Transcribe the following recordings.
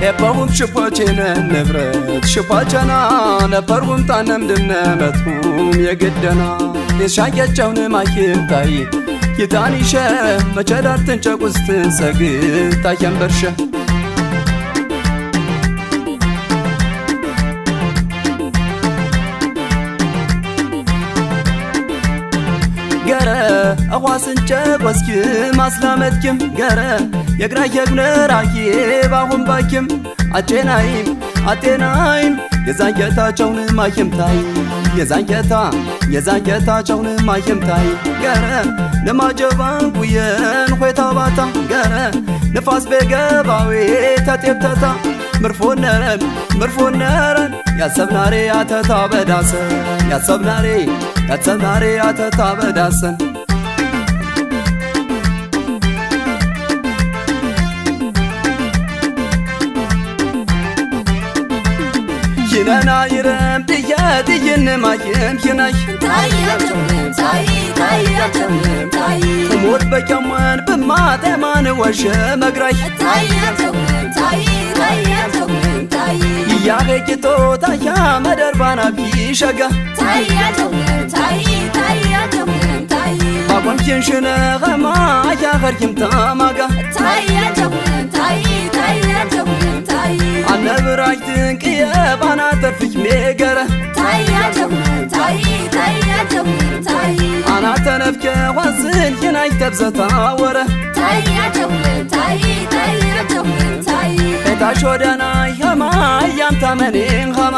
ኤበሁም ሽፖቼነ ንብረት ሽፖቸና ነበርሁም ጣነም ድነመቱም የግደና የሻየቸውን ማኪም ታይ ይታኒሸ መቸዳርትን ጨቁስትን ሰግድ ታየንበርሸ ገረ አዋስን ጨቆስኪም አስላመትኪም ገረ የግራ የግነራኪ ባሁን ባኪም አቼናይም አቴናይም የዛንጌታቸውን ማየምታይ የዛንጌታ የዛንጌታቸውን ማየምታይ ገረ ለማጀባን ጉየን ሆይታባታ ገረ ንፋስ በገባዌ ተጤብተታ ምርፎነረን ምርፎነረን ያሰብናሬ አተታ በዳሰን ያሰብናሬ ያሰብናሬ አተታ በዳሰን ይነና ይረም ጥየጥይን ማየም ይናይ ሞት በቂያሟን ብማጠማን ወሸ መግራይ ያሄቂቶ ታያ መደርባና ቢሸጋ ባቆምኪንሽነ ኸማ ያኸርኪም ተማጋ አነብራጅ ትንቅየ ባና ተርፍች ሜገረ አና ተነፍከ ዋዝን የናይ ተብዘታ ወረ ሄታሽ ወደናይ ኸማ ያምታመኔን ኸማ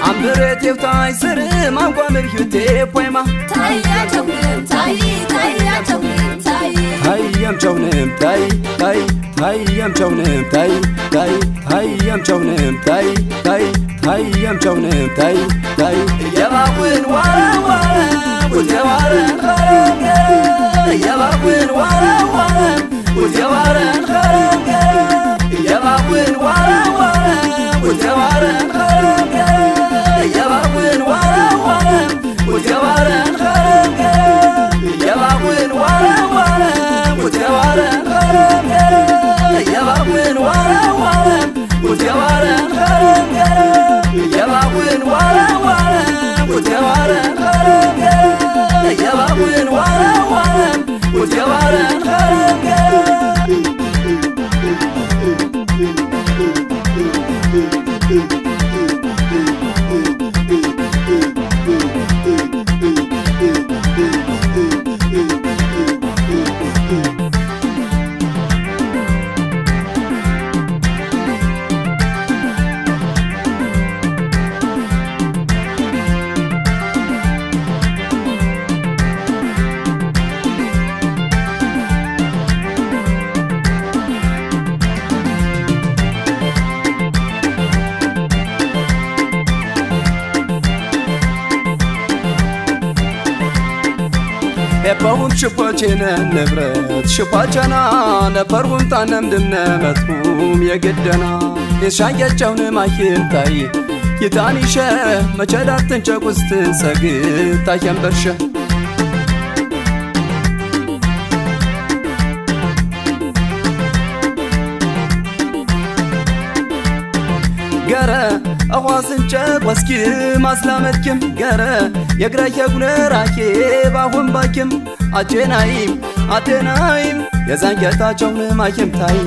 አምብሬት የውታይ ስር ማንቋምር ዩቴ ፖይማ ታየምቸውንም ታይ ታይ ታየምቸውንም ታይ ታይ ታየምቸውንም ታይ ታይ ታየምቸውንም ታይ ታይ የባውን ዋረ ዋረ ውቴዋረን ኸረም የባውን ዋረ ዋረ ውቴዋረን ኸረም የባውን ዋረ ዋረ ውቴዋረን ኸረም የባውን ዋረ ዋረ ውቴዋረን ኸረም የባውን ዋረ ዋረ ውቴዋረን ኸረም የባውን ዋረ ዋረ ውቴዋረን ኸረም የባውን ዋረ ዋረ ውቴዋረን ኸረም የባውን ዋረ ዋረ ውቴዋረን ኸረም ኤበሁም ሽፖቼነ ንብረት ሽፖቸና ነበርሁም ጣነም ድነመቱም የግደና የሻየቸውን ማኪም ታይ ይታኒሸ መቸዳርትን ጨቁስትን ሰግድ ታየንበርሸ ገረ አዋስን ጨቆስኪም አስላመትኪም ገረ የግራ የጉነራኬ ባሁን ባኪም አቼናይም አቴናይም የዛንጌታቸውን ማየምታይ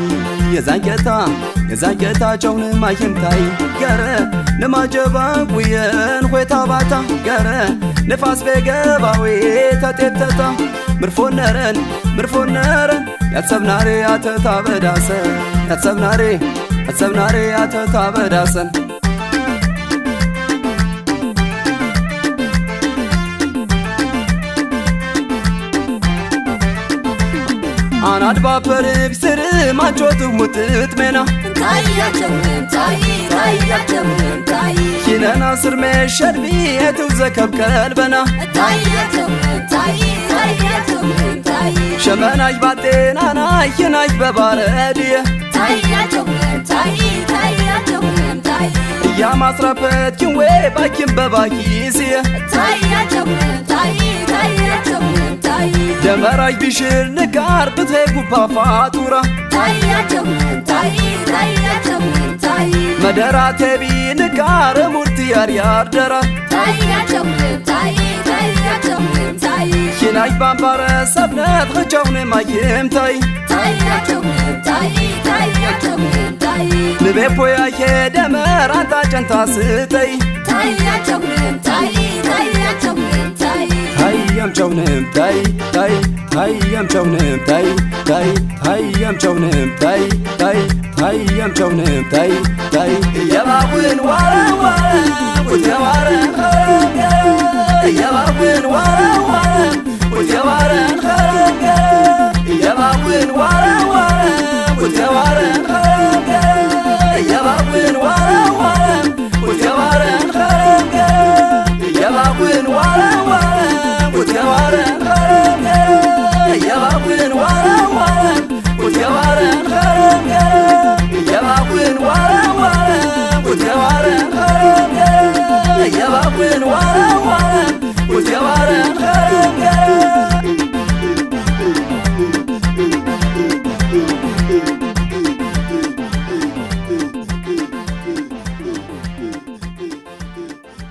የዛንጌታ የዛንጌታቸውን ማየምታይ ገረ ንማጀባ ጉየን ሆይታ ባታ ገረ ንፋስ በገባዌ ተጤተታ ምርፎነረን ምርፎነረን ያሰብናሬ አተታ በዳሰን ያሰብናሬ ያሰብናሬ አተታ በዳሰን አናድባ ፐርብ ስር ማቾቱ ሙጥጥ ሜና ኪነና ስር መሸድቢ የትው ዘከብ ቀልበና ሸመናይ ባጤናናይ የናይ በባረድየ እያማስራፈት ኪንዌ ባኪን በባኪስየ መመራይ ቢሽር ንጋር ብትሄጉ ፓፋጡራ መደራ ቴቢ ንጋር ሙርቲ ያርያር ደራ ሂናይ ባምባረ ሰብነት ኽጃውነ ማይምታይ ንቤፖያ ሄደመር አንታ ጨንታ ስተይ ታያምቸውንም ታይ ታይ ታያምቸውንም ታይ ታይ ታያምቸውንም ታይ ታይ ታያምቸውንም ታይ ታይ የባቡን ዋረ ዋረ ቁትየዋረን የባቡን ዋረ ዋረ ቁትየዋረን የባቡን ዋረ ዋረ ቁትየዋረን የባቡን ዋረ ዋረ ቁትየዋረን የባቡን ዋረ ዋረ ቁትየዋረን የባቡን ዋረ ዋረ ቁትየዋረን የባቡን ዋረ ዋረ ቁትየዋረን የባቡን ዋረ ዋረ ቁትየዋረን።